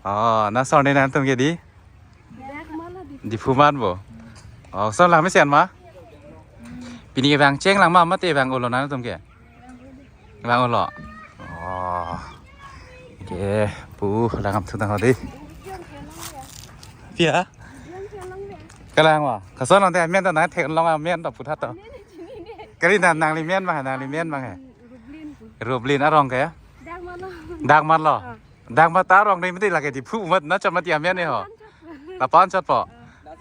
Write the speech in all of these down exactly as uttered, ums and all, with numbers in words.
Oh, na sar ne nangtum ke di? Dak mala di. Diphu mat bo. Oh, sar lang mesen ma? Pini ke bang cheng lang ma mate bang olo nangtum ke? Bang olo. Oh. Oke, pu langam thu tang di. Pia? Kalang wa. Kason nang te men ta nang thek long men ta puthat to. Kali na nangli men ma nangli men ma he. Rublin pu. Rublin arong ke? Dak mala. Dak mala. Ah. Dak mata arong ni mati lake Diphu mat na chot mati amen ne ho. Lapan chot po.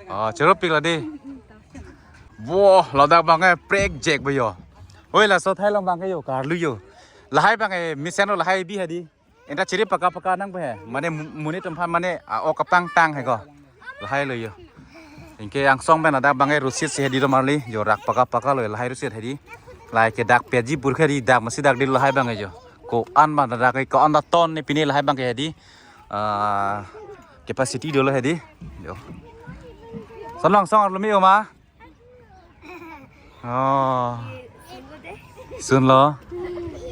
Oh, cherupik la di. Wah, ladak bang e prek jek bo yo. Oi, laso thai long bang ke yo, karlu yo. Lahai bang e mesen lo lahai bi hadi. Enta chiri paka paka nang pe he. Mane mu-, monit atum aphan mane a ok kapangtang he ko. Lahai lo yo. Anke angsong pen ladak bang e rusit si hadi do marli. Yo rak paka paka lo lahai rusit hadi. Lahai ke dak peji pur ke di dak masi dak di lahai bang e yo. Ko-an ma dak ke ko-an da ton ne pini lahai bang ke hadi. Ah, capacity dolo hadi. Yo. Son lang song arlo mi oma. Oh. Sunlo.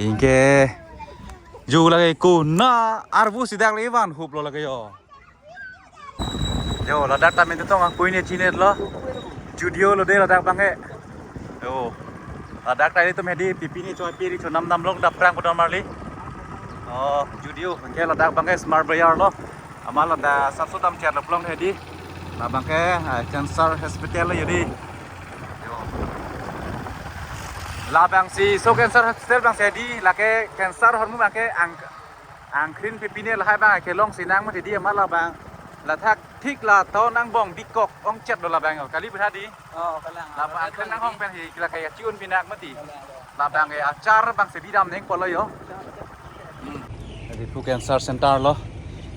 Anke. Yo lake ko na arvu si dak le van hup lo lake yo. Yo, ladak ta men tong akui ne chinet lo. Judio lo de ladak bang e. Yo. Ladak ta ilitum hadi pipi ni choi piri chonam nam lo dap prang kodon marli. Oh, judio. Anke ladak bang e Smart Bazaar lo. Amat ladak sapso dam chat lo plong hadi. Labang ke ah, cancer hospital lo yo di. Yo. Labang si so cancer hospital bang si di lake cancer hormu bang ke ang angkrin pipine lahai bang kelong sinang mati di amat labang. Lathak thik la to nang bong bikok ong chet do labang kali bra di. Oh, kalang. Labang angkrin nang hong pen hi lake chiun pinak mati. Kalang, kalang. Labang ke achar bang si bidam neng polo yo. Hmm. Diphu cancer center lo.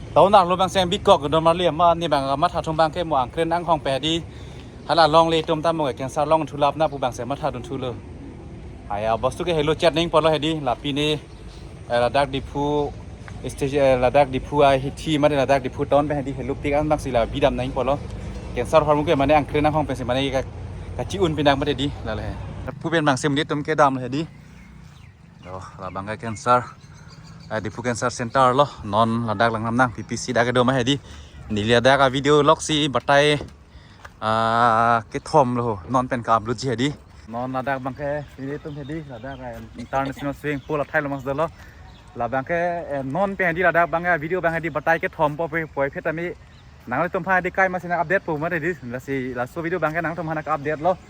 Taun arlo bang si bikok do marli ma ni bang matha thum bang ke mo angkrin nang hong pe di. Hala longle tum ta mo cancer long thulap na pu bang si matha dun thulo. Aya bostu ke helo chet neng polo hadi lapi ni. Eh, ladak Diphu stage, eh, ladak Diphu ahithi mane ladak Diphu town pen hadi helupik an bang si la bidam nang polo. Cancer hormu ke mane angkrin nang hong pen si mane ka kachiun pinak mati di lale. Pu pen bang si monit atum kedam le hadi. Yo, labang ke cancer. Eh, Diphu cancer center lo. Non ladak lang nam nang P P C dak kedo ma hadi. Neli ladak a video lok si batai ah, kethom lo non pen ka upload ji hadi. Non ladak bang ke ilitum hadi ladak eh, international swimming pool athai lo mas dolo. Labang ke eh, non pen hadi ladak bang eh, video bang hadi batai kethom po pe poi phet ami nanglitum aphan hadi kai masi nang update po mati di. Lasi laso video bang ke nangtum aphan ka update lo.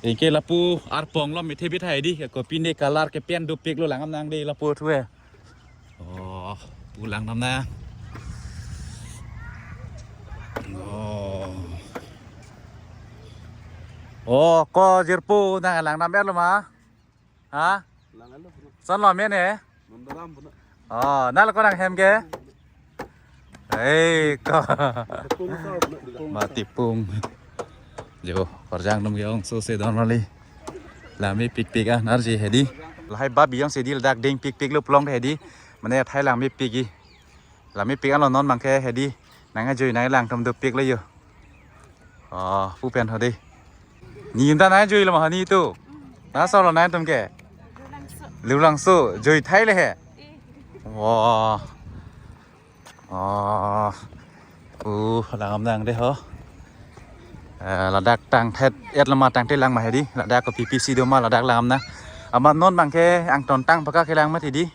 Anke lapu arpong lo mithe bithai di kopi ne color ke pen dopik lo langam nang di lapu thu eh. Oh, pu lang nam na. Oh. Oh, ko jirpo nang lang nam er lo ma? Ha? Lang alo puno. Son lo men eh? Nondaram puno. Oh, nal ko nang hem ke? Hei, ko. Tepung sar puno dila. Mati pung. Jo, korjang nung yong so se don mali. Lami pikpik ah narji hedi. Lahai babi yong se di ladak ding pikpik lo plong hedi. Mane athai lang mepik i. Lang mepik an lo non bang ke hedi. Nang ajoi nang lang tum dopik lo yo. Oh, pu pen hedi. Ni inta nang ajoi lo ma hani tu. Na so lo nang tum ke. Liulangso joi thai le he. Wah. Oh. Uh, langam nang de ho. Eh, ladak tangthet et lama tangte lang ma hedi. Ladak ko P P C do ma ladak langam na. Amat non bang ke angton tang paka kelang mati di.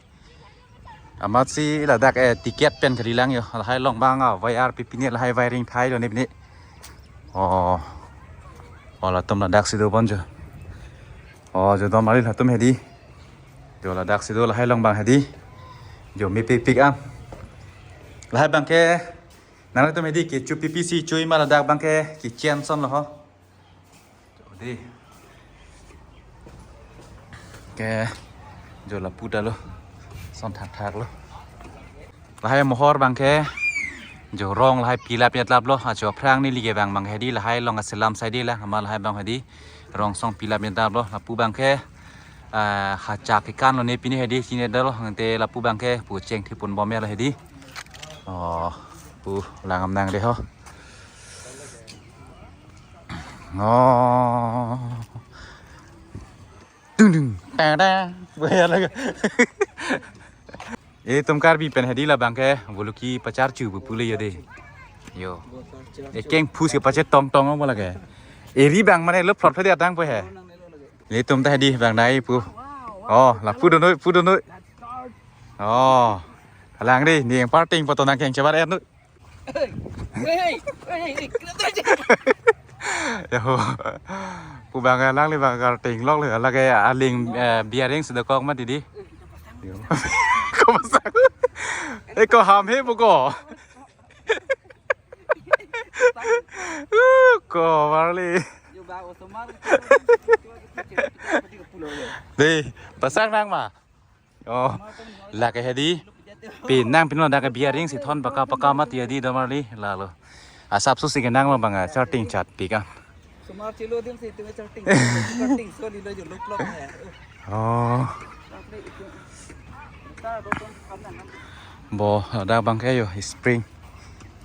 Amat si ladak eh ticket pen kali lang yo. Lahai long bang ah, wire P P ni lahai wiring thai lo ni ni. Oh. Oh, latum ladak si do bon jo. Oh, jo dom ali latum hedi. Jo ladak si do lahai long bang hedi. Jo mepik pik am. Lahai bang ke nang latum hedi ke chu P P C chui ma ladak bang ke kitchen son lo ho. Jo di. Ke jo lapu ta lo. Son thak thak lo. Lahai mohor bang ke jo rong lahai pilap yetlap lo, acho aphrang neli ke bang bang hedi lahai long aselam sai di la, ama lahai bang hedi rong song pilap yetlap lo, lapu bang ke, eh, hacha kekan lo ne pini hedi, sini da lo, ante lapu bang ke pu cheng thipun bom ya lo hedi. Oh, pu langam nang de ho. Oh. Dung dung, ta ta. Wah, ya lagi. Itum Karbi pen hedi labang ke buluki pacharchu pu pule yo de. Yo. Ekeng phus ke pachetong tong mo lake. Eri bang mane lo plot phedi atang po he. Itum ta hedi bang nai pu. Oh, la pu donoi, pu donoi. Oh. Alang de, ni parting poto nangkeng chebar er noi. Yo. Pu bang alang le bang karting lok le lake aling, eh, bearing sedekok ma tidi. Yo. Ko pasang. Eh, ko ham he buko. Uh, ko Marli. Dei, pasang nang ma. Oh, lake hedi. Pinang pinlo dak ke bearing si thon paka paka mati hedi do Marli lalo. Asap susi ke nanglo bang, ah, charting chat pik an. Somar chelo adim si itum charting. Charting so lilo jo lok lok hai. Oh. Bo, dak bang ke yo spring.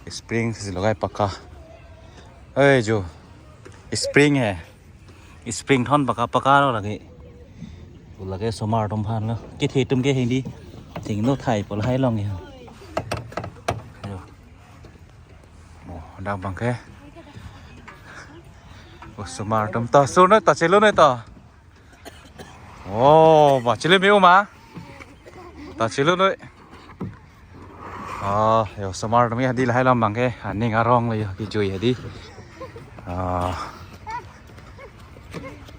Spring si logai paka. Eh jo. Spring he. Spring thon paka paka lo lake. Lake somar atum aphan lo. Kethe atum ke hedi. Thing no thai pol hai long yo. Yo. Oh, dak bang ke. Oh, somar atum ta. So noi ta chelo noi ta. Oh, ba chelo me-o ma. Ta chelo noi. Oh, yo somar atum hedi lahai lam bang ke. Aning arong lo yo kijui hedi. Oh.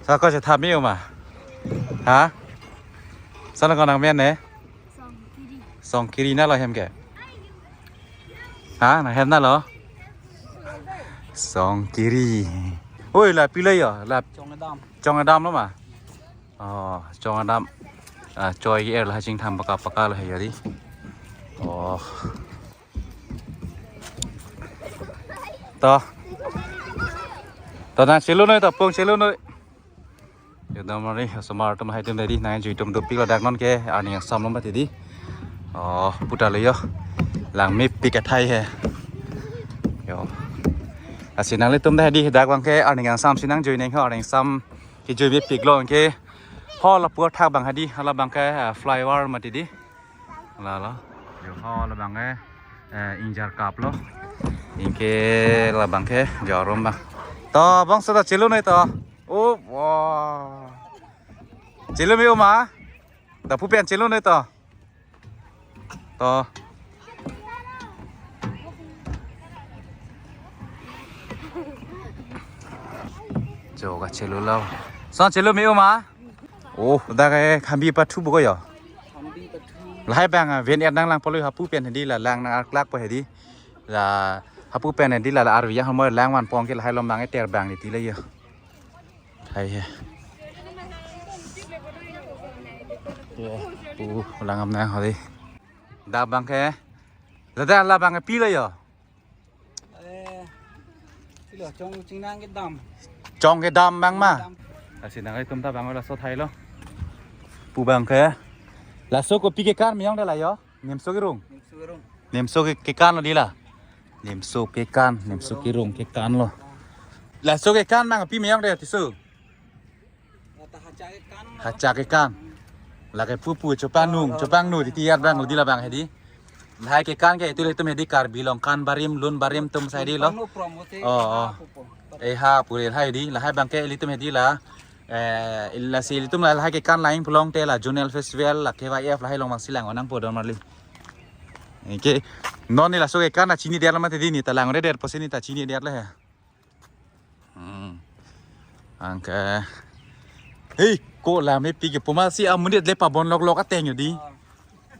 Sa ko chetha me-o ma. Ha? Sa na ko nang men ne? Songkiri. Songkiri na lo hem ke? Ha, nang hem na lo? Songkiri. Oi, la pila yo, la Chong adam. Chong adam lo ma? Oh, Chong adam. Ah, choi er la chingtham paka paka lo he yari. Oh. To. To nang chelo noi to, pung chelo noi. Yo do Marli, somar atum hai atum hedi nang jui atum dopik lo dak non ke arni angsam lo mati di. Oh, puta le yo. Lang mepik athai he. Yo. Lasi nanglitum ta hedi dak bang ke arni angsam si nang jui neng ho, arni angsam kijui mepik lo ke. Ho lapu athak bang hedi, hala bang ke, ah, flyover mati di. Lalo. Yo ho labang ke, eh, ingjar kap lo. Anke labang ke jarum bang. To bang so ta chelo noi to. Oh, wah. Chelo me-o ma. Ta pu pen chelo noi to. To. Jo ka chelo lo. So chelo me-o ma. Oh, dak ke khambi pathu buko yo. Khambi pathu. Lahai bang, ah, ven er nang lang polo hapu pen hedi la lang nang arklak po hedi. La hapu pen hedi la, la arvi ya hamo lang van pong ke lahai lom bang eter bang di ti le yo. Hai he. Ye, pu lang am nang hori. Dak bang ke. La dak labang ke pilo yo. Eh, pilo, chong chingnang kedam. Chong kedam bang ma. Kedam. Lasi nangtum ta bang laso thai lo. Pu bang ke. Laso kopi kekan me-ong de la yo. Nimso kerung. Nimso kerung. Nimso ke, kekan lo di la. Nimso kekan, nimso kerung kekan lo. Laso kekan bang pi me-ong de tisu. Hacha kekan. Hacha kekan. Lake pupu chopang nung, chopang nu di tiar bang di labang hedi. Lahai kekan ke itu itum hedi Karbi Long kan barim, lun barim atum sai di lo. Pangno prom hote. Oh, oh. Hapu po. Eh, ha pure lahai di, lahai bang ke ilitum hedi la. Eh, lasi ilitum la lahai kekan lain pulote la Zonal Festival la K Y F lahai long bang si lang-o nangpo don Marli. Anke non ni laso kekan ta chini der lo mati di, ni ta lang-o der po si ni ta chini der le he. Hmm. Anke. Hei, ko la mepik ke pu ma si amonit le pabon lok lok ateng yo di.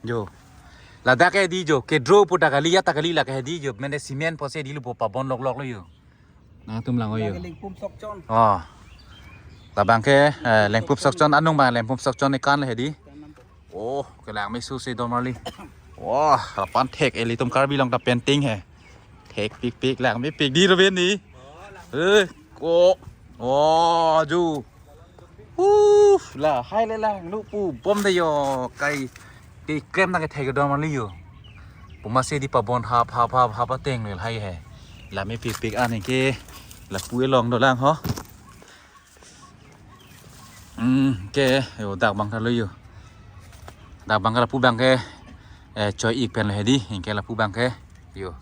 Yo. Ladak ke di jo, ke draw pu ta kali ya ta kali lake di jo, mane cement po si di lo pu pabon lok lok lo yo. Nangtum lang-o yo. Lake Lengpum Sokchon. Oh. Labang ke, eh, Lengpum Sokchon, anung bang Lengpum Sokchon kekan le hedi. Oh, kelang mesu si don Marli. Wah, lapan thek ilitum Karbi Long ta painting he. Thek pik pik lang mepik di roben ni. Eh, ko. Oh, ju. Uh, lahai le lang nu pu bom de yo kai. Ke krem na ke thek don Marli yo. Pu ma si di pabon hap hap hap hap ateng le lahai he. La mepik pik an ke lapu elong do lang ho. Hmm, ke yo dak bang ta lo yo. Dak bang ke lapu bang ke. eh, choi ik pen lo hedi, anke lapu abangke, yo,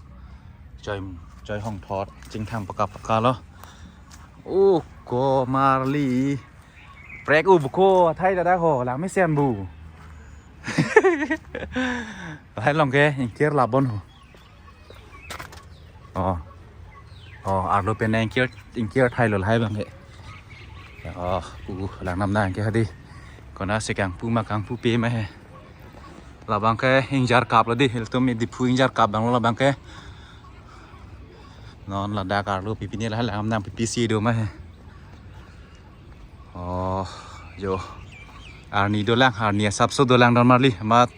choi, choi hong thot, chingthang paka paka lo. O ko marli, prek u buko, athai dada ho, lang mesen bu. Lahai along ke, ingkir labon ho. Oh. Oh, arlo pen ingkir, ingkir thailo lahai abangke. Oh, pu lang nam nang ke hedi. Konatsi kangpu ma kangpupe ma he. Labangke ingjarkap lo di, ilitum Diphu ingjarkap abang lo labangke. Non ladak arlo pipine lahai lang nam nang pipisi do ma he. Oh, yo. Arni dolang, arni asapso dolang don marli. Amat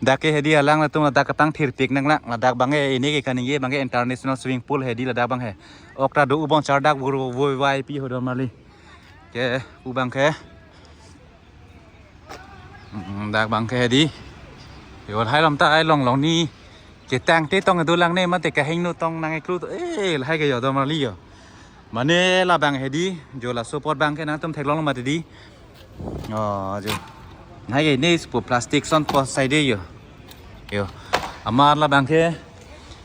dak ke hedi alang latum ladak kapangthirpik nanglang. Ladak abangke ini ke kaningje abangke international swimming pool hedi ladak abangke. Ok ta do ubong chardak buru voi vai pi ho don marli. Ke pu abangke. Hmm, dak abangke hedi. Yo, lahai lam ta ai long long ni. Ketang te tong dolang ne mate kahingno tong nang eklu to. Eh, lahai ke yo don marli yo. Mane labang hedi, jo laso apot abangke nangtum theklong mati di. Oh, jo. Lahai ke ne spo plastic son po side yo. Yo. Amat labangke,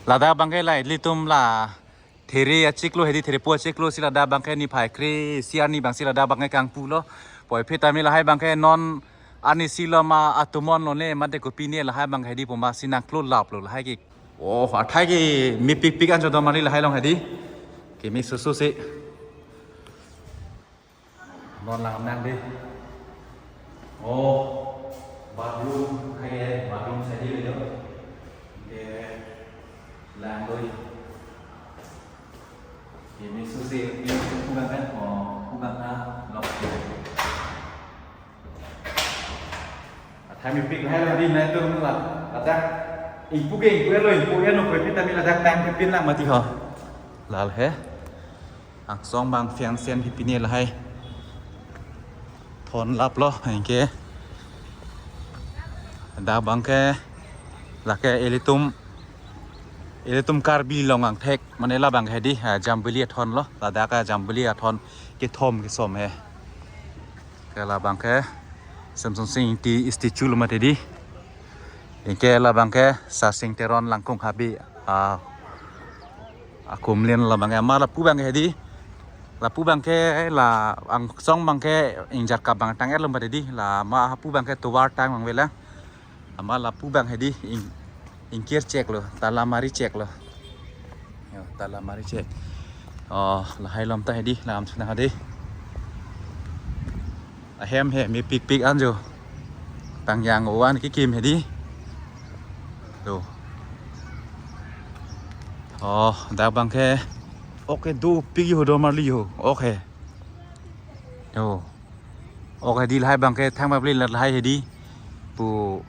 ladak abangke la ilitum la there achiklo hedi, therepo achiklo si ladak abangke niphai kre-isi arni abang si ladak abangke kangpu lo. Puvoiphit tame lahai abangke non arni si lo ma atumon lo ne mate kopine lahai abang hedi pu ma si nangklolap lo lahai ke. Oh, athai ke mepikpik an jo don marli lahai along hedi. Keme susu si. Non lang nang di. Oh, bathroom, hai ke, bathroom side lo. Ke lang doi. Keme susu, keme susu abang kan, oh, abang na, lok. Athai mepik lahai lo di nai tum la. Ladak ingpu ke ingpu lo, ingpu lo, puvoiphit tame ladak nang pipin lang mati ho. Lal he. Angsong abang fian sen pipine lahai. Thon lap lo, anke. Dak abangke, lake ilitum, ilitum Karbi Anglong angthek, mane labang hedi, ah, Jambili athon lo, ladak a Jambili athon kethom kesom he. Ke labangke, Semson Sing Ingti statue lo mati di. Anke labangke, Sasing Teron Langkung Habe, ah, akumlin labangke, amat lapu abangke hedi. Lapu abangke la angsong abangke ingjarkap abang tang-et lo mati di. La amat hapu abangke tovar tang abang avelang. Amat lapu abang hedi ing, ingkir chek lo, tala mari chek lo. Yo, tala mari chek. Oh, lahai lam ta hedi, lam suna hedi. Ahem he mepikpik an jo. Tang yang ovan kekim hedi. To. Oh, dak abangke. Ok ke dopik ho don marli ho. Ok he. Yo. Ok hedi lahai abangke thang bapli lahai hedi. Pu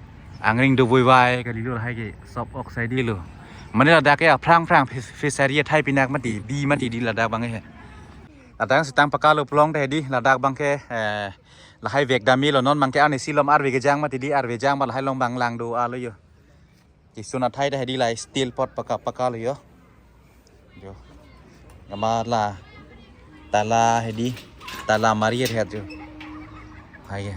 angring do voi vai kali lo lahai ke sop ok sai di lo. Mane ladak ke aphrang phrang fis-, fishery athai pinak mati, bi mati di ladak abangke he. Ladak si tang paka lo pulote hedi, ladak abangke, eh, lahai vek dam-i lo non abangke arni si lom arve kejang mati di, arve jang ma lahai along abang lang do-a lo yo. Kisun athai ta hedi la steel pot paka paka lo yo. Jo. Amat la tala hedi, tala mari het jo. Hai ya.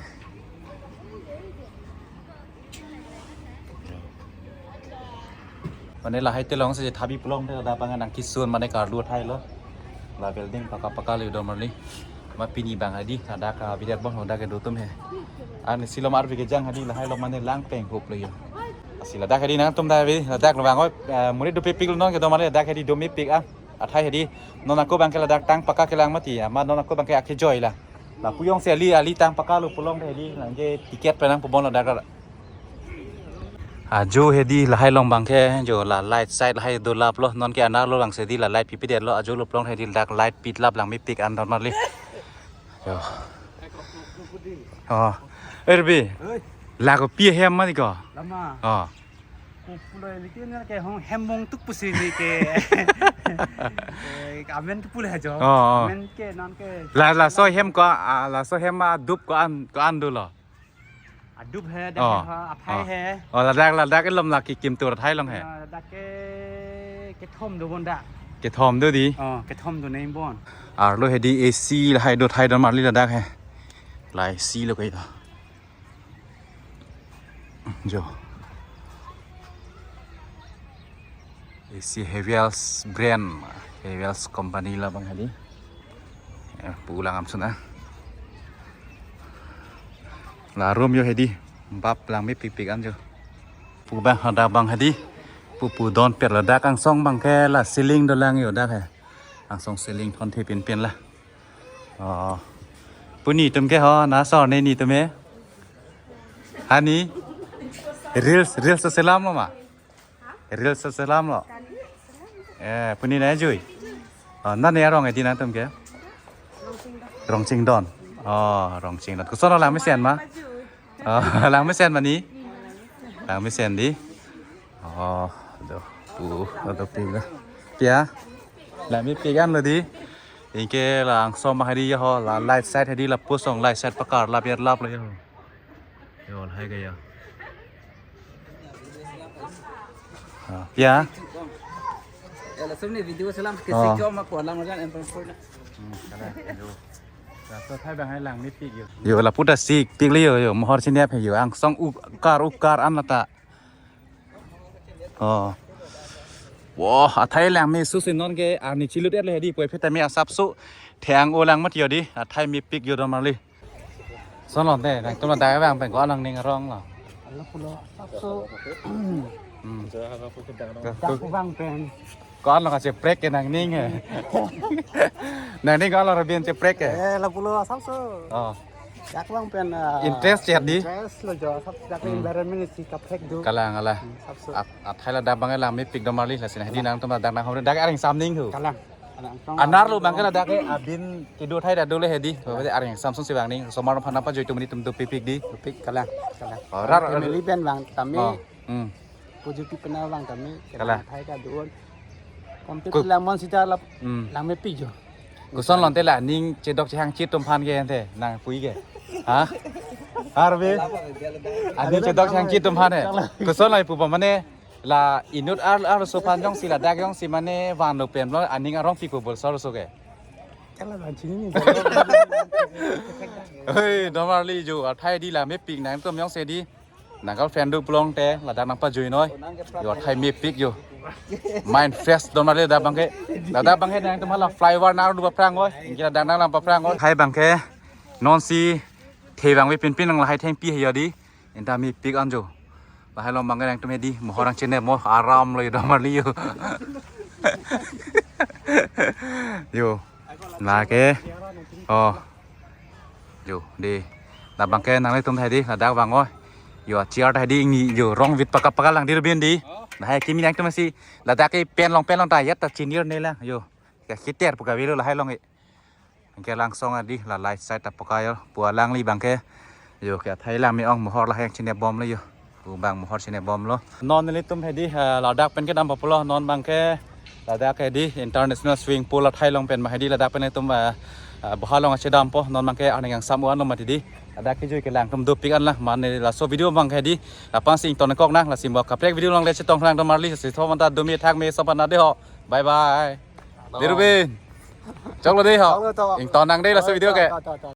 Mane lahai telong si thabi pulote ladak abang nang kisun mane karlu athai lo. La building paka paka lo don marli. Ma pini abang hedi, ladak ka bidak bang ladak kedo atum he. Arni si lom arve kejang hedi lahai along mane lang peng hup lo yo. Lasi ladak hedi nangtum ta hedi, ladak lo abang oi, eh, monit dopikpik lo non ke don marli ladak hedi domepik ah. Athai hedi, non ako abangke ladak tang paka kelang mati, amat non ako abangke akejoi la. Lapu jongsi ali, ali tang paka lo pulote hedi, nangke ticket pen nangpubom ladak la. Ajo hedi lahai along abangke, jo la light side lahai dolap lo, non ke anar lo lang si di la light pipedet lo, ajo lo pulote hedi ladak light pitlap lang mepik an don marli. Jo. Oh. Erbi. Oi. Lako pi hem mati ko. Lama. Oh. Ko pulo ini ke na ke hong hem mong tuk pusi ni ke. Eh, amen ke pulo ajo. Oh, oh. Amen ke non ke. La, laso hem ko, ah, laso hem adup ko-an, ko-an dolo. Adup he, dak Oh, he, ha, aphai oh. he. Oh, ladak, ladak ilom la kekim tur athai along he. Ah, dak ke kethom do bon dak. Kethom do di. Oh, kethom do nei bon. Arlo hedi A C lahai do athai don marli ladak he. La A C lo ke. Jo. Isi Havells brand, Havells company labang hedi. Eh, pulang amsun ah. La room yo hedi, bap langmepikpik an jo. Pu bang hadak bang hedi, pu pu don per ladak angsong bangke la ceiling dolang yo dak he. Angsong ceiling thon thepin pin la. Oh. Pu netum ke ho, na sor ne netum he. Hani? Reels, reels selam lo ma? Reels selam lo. Eh, pu ne nangkejui. Oh, nani arong hedi nangtum ke? Rongchingdon. Oh, Rongchingdon. Koson lo langmesen ma? Oh, langmesen ma ni? Langmesen di. Oh, do. Pu, do pik la. Pia. Langmepik an lo di. Anke la angsong bang hedi ya ho, la light side hedi lapuson light side pakar lap yar lap lo ya ho. Yo, lahai gaya. Ah, ya. Ya, langsung ni video selam ke. Oh. Sikyo ma ko lang jan empang pun. Hmm, kada, yo. Laso athai bang hai langmepik yo. Yo, lapu ta sikpik le yo, yo, mohor chinep he yo. Angsong ukar ukar an lata. Oh. Wah, athai langme susi non ke arni chilut er le hedi poi phetame asapso theng o lang mat yo di, athai mepik yo domarli. Son lo te, nangtum ladak bang pen ko-an aning arong lo? Lapulo, asapso. Hmm. Dak bang pen. Ko-an lo kacheprek ke nangning he. Nangning ko-an lo rabian cheprek ke? Eh, lapulo asapso. Oh. Dak bang pen, ah, interest ya di? Interest lo jo, asap dak. Hmm. Environment isi kaprek do. Kalang, kalang. Hmm, asapso. At-, athai ladak bang langmepik domarli lasi na hedi nangtum ladak nanghon dak areng samning hu. Kalang. Kalang. Anerlo bang ke ladak ke abin kedo athai ta do le hedi. Berarti areng samsung si bang ning. Somar phan nangpajui atum netum dopikpik di. Dopik kalang, kalang. Oh, rar, family pen bang tame. Oh. Hmm. Puju pi pena bang tame. Kalang. Athai ta do. Kompet ku- lamon sita lap. Hmm. Langmepik jo. Koson lo te la aning chedok chehangchit atum aphan ke ante nangpui ke. Ha? Arve. Aning chedok chehangchit atum aphan he. Koson lo ipu ba mane la inut ar arloso aphan jongsi ladak jongsi mane vanlo pen lo aning arongpik pu bol arloso ke. Kalang bang chini ni. Hei, domarli jo, athai di langmepik nangtum jongsi di. Nang girlfriend do pulote ladak nangpajui noi. Yo, athai mepik yo. Mind fresh domarli ladak bang ke. Ladak bang ke nangtum hala flyover nang do paphrang oi. Anke ladak nang lang paphrang oi. Athai bang ke. Nonsi the bang ve pinpin nang lahai thengpi he yo di. Anta mepik an jo. Lahai along bang ke nangtum hedi, mohor nangchinep mo, aram lo yo domarli yo. Yo. Lake. Oh. Yo, di. Ladak bang ke nanglitum hedi, ladak bang oi. Yo, chair ta hedi ingni yo, rong vit paka paka lang di rubin di. Lahai kimi nangtum si, ladak ke pen along pen along ta yat ta chinir ne lang. Yo. Ke kiter pu kavelo lahai along e. Anke langsong adi la light side ta paka yo. Pu alangli bang ke. Yo ke athai langme-ong mohor lahai chinep bom lo yo. Pu bang mohor chinep bom lo. Non nelitum hedi, eh, ladak pen kedam papulo non bang ke ladak hedi international swimming pool athai along pen ma hedi ladak pen netum, eh, eh, boha along achedam po non bang ke arni kangsam u-an lo mati di. Ladak kejui kelang atum dopik an la mane laso video bang ke hedi. Lapu-an si ingtonkok nang lasi mo kaprek video along le chetong lang domarli si thom anta do me thak me sopan ade ho. Bye bye. Di Rubin. Choklo di ho. Choklo to. Ington nang di laso video ke. To, to, to, to.